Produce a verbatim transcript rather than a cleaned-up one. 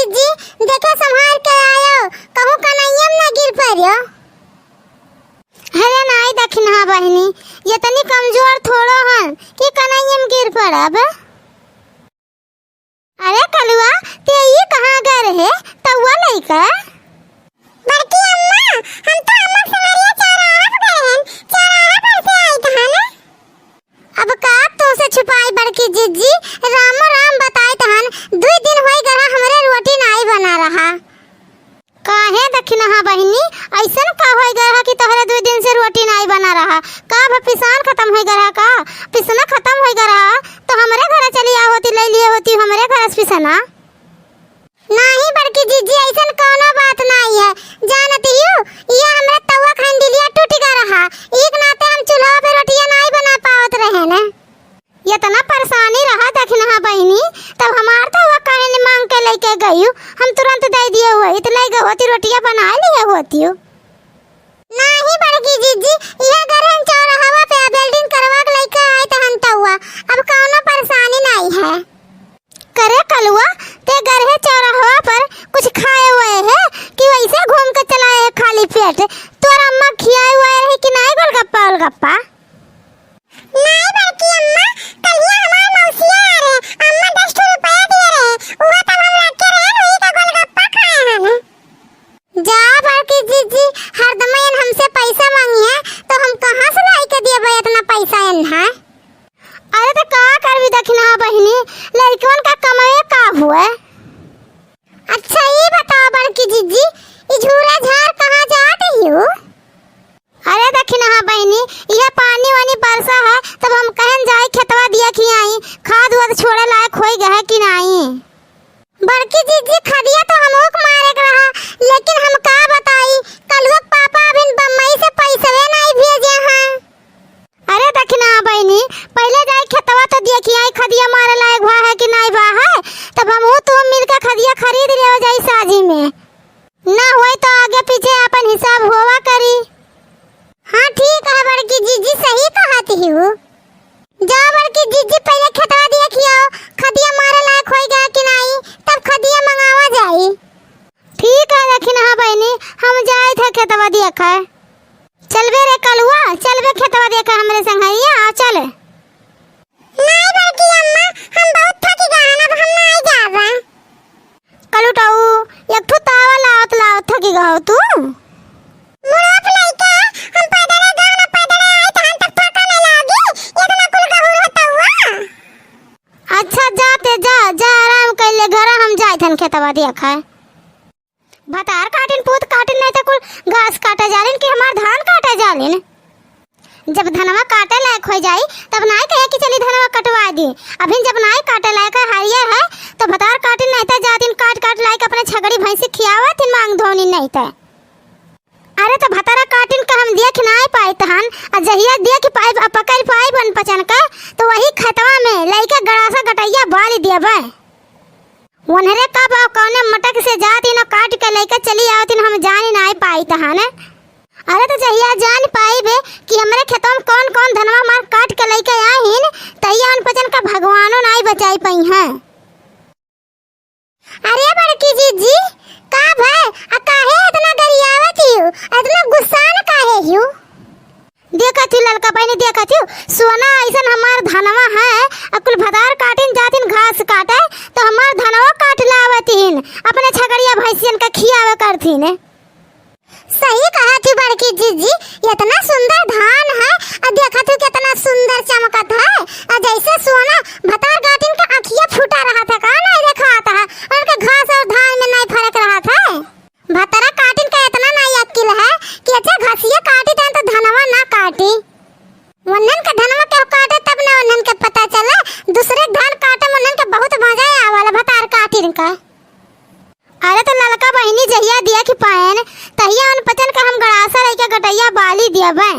जी, देखे संभार के आयो, कहूँ कनइया में ना गिर पड़ियो। अरे नाई दखिनहा बहिनी, एतनी कमजोर थोड़ो हन कि कनइया में गिर पड़ब। अरे कलुआ, ते ई कहाँ गए रहे, तउआ लइका? बड़की अम्मा, हम तो अम्मा संवरिया चौराहा पर गए हन, चौराहा पर से आइत हन। अब का तोसे छुपाई बड़की जिज्जी, रामो राम बताइत हन, दुइ दिन होई गए रहा हमरे रोटी नाई बना रहा। काहे दखिनहा बहिनी, अइसन का होई गए रहा कि तोहरे दुइ दिन से रोटी नाई बना रहा? का अब पिसान खतम होई गए रहा का? पिसना खतम होई गए रहा तो हमरे घरे चली आ होती, लइ लिए होती हमरे घरे से पिसना। नाहीं बड़की जिज्जी, अइसन कउनो बात नाहीं है। जानत हियू, इहे हमरे तउआ क हैंडिलिया टूटि गए रहा, एक नाते हम चूल्हा पे रोटिया नाहीं बना पावत रहेन। एतना परेसानी रहा दखिनहा बहिनी, तब हमार तउआ काहे न माँग के लइके गइयू, हम तुरंत दइ दिए होइत, लइ गए होती रोटिया बनाइ लिए होतियू। नाहीं बड़की जिज्जी, इहे गरहन चौराहवा पे welding करवा के लइके आइत हन तउआ, अब कउनो परेसानी नाहीं है। करे कलुआ, ते गरहे चौराहवा पर कुछ खाए हुए है कि वइसे घूम के चला आए है खाली पेट? तोर अम्मा खियाए हुए रही कि नाहीं गोलगप्पा ओलगप्पा? नाहीं बड़की अम्मा, कलिया हमार मौसिया आ रहे, अम्मा दस ठो रुपया दिए रहे, उहे तब हम रखे रहे, वही का गोलगप्पा खाए हन। जा बड़की जिज्जी, हरदम एन हमसे पैसा माँगिहैं, तो हम कहाँ से लाइके दियबै एतना पैसा एन्हा? अरे तो का करबी दखिनहा बहिनी, लइकवन का कमाए का हुए? अच्छा ई बताओ बड़की जिज्जी, ई झूला झार कहाँ जात हियू? अरे दखिनहा बहिनी, इहे पानी वानी बरसा है, तब हम कहन जाई खेतवा देखि आई, खाद वाद छोड़े लायक होई गए कि नाई। बड़की जिज्जी, खदिया तो हमहू के मारे के रहा, लेकिन हम का बताई, कलुआ के पापा अभिन बम्बई से पैसवे नाई भेजे हैं। अरे दखिनहा बहिनी, पहिले जाई खेतवा तो देखि आई, खदिया मारे लायक भा है कि नाई भा है, तब हमहू तू मिलके खदिया खरीद लेवे जाई साझी में। ना होई तो आगे पीछे आपन हिसाब होवा करी। हाँ ठीक है बड़की जिज्जी, सही कहत हियू। जा बड़की जिज्जी, पहिले खेतवा देखि आओ, खदिया मारे लायक होई गया कि नाई, तब खदिया मंगावा जाई। ठीक है दखिनहा बहिनी, हम जाइत है खेतवा देखे। चलबे रे कलुआ, चलबे खेतवा देखे हमरे संगरिया, आ चल। नाई बड़की अम्मा, हम बहुत थकि गए हैं, अब हम नाई जाबे। कलुटऊ, एक ठो तावा लावत लावत थकि गहो तू। मुड़वा फुलाई के, हम पैदले गए ना, पैदले आए तो हम तक थका नहीं लागी, इतना कुल गहुर होता हुआ। अच्छा जाते जा, जा आराम कर ले, घर हम जाए थन खेतवा देखे। भतार काटिन, पूत काटिन, नहीं तो कुल घास काटे जालिन कि हमार धान काटे जालिन। जब धनवा काटे लायक हो जाई, तब नाई कहे कि चली धनवा कटवा दी। अभिन जब नाई काटे लायक है, हरियर है, तो भतार काटिन, नहीं तो जातिन काट काट लायक अपने छगड़ी भैंसी खियावतिन, मांग धोनी नहीं तो। अरे तो भतारा काटिन का हम देख नाई पाइत हन, आ जहिया देख पाइब, आ पकड़ पाइब अनपचन का, तो वही खेतवा में लइके गड़ासा गटैया बाली देबे। ओन्हरे का बा, कौने मटक से जातिन काट के लइके चली आवतिन, हम जानी नाई पाइत हन। अरे तो जहिया जान पाइबे कि हमरे खेतवा में कौन कौन धनवा मार काट के लइके आहिन, तहिया अनपचन का भगवानो नाई बचाई पइहैं। अरे बड़की जिज्जी, का भय? आ काहे इतना गरियावत हियू? इतना गुस्सान काहे हियू? देखत ही ललका बहिनी, देखत ही, सोना अइसन हमार धनवा है, आ कुल भतार काटिन जातिन घास काटे, तो हमार धनवा काट लावतिन, अपने छगड़िया भैंसियन का खियावे करतिन। सही कहत ही बड़की जिज्जी, इतना सुंदर धान है, आ देखत ही कितना सुंदर चमकत है, आ जैसे सोना। भतार काटिन का अँखिया फूटा रहत है, का नाई देखात है, उनके घास और धान में नाई फरक रहत है। भतरा काटिन का इतना नाई अक्किल है कि अच्छा घसिया काटी तहन तो धनवा ना काटी। उन्हन का धनवा के काटे तब ना उन्हन के पता चला, दूसरे के धान काटे में उन्हन के बहुत मजा आवाला भतार काटिन का। अरे तो ललका बहिनी जहिया देख पाएन, तहिया अनपचन का हम गड़ासा लइके गटैया बाली देबे।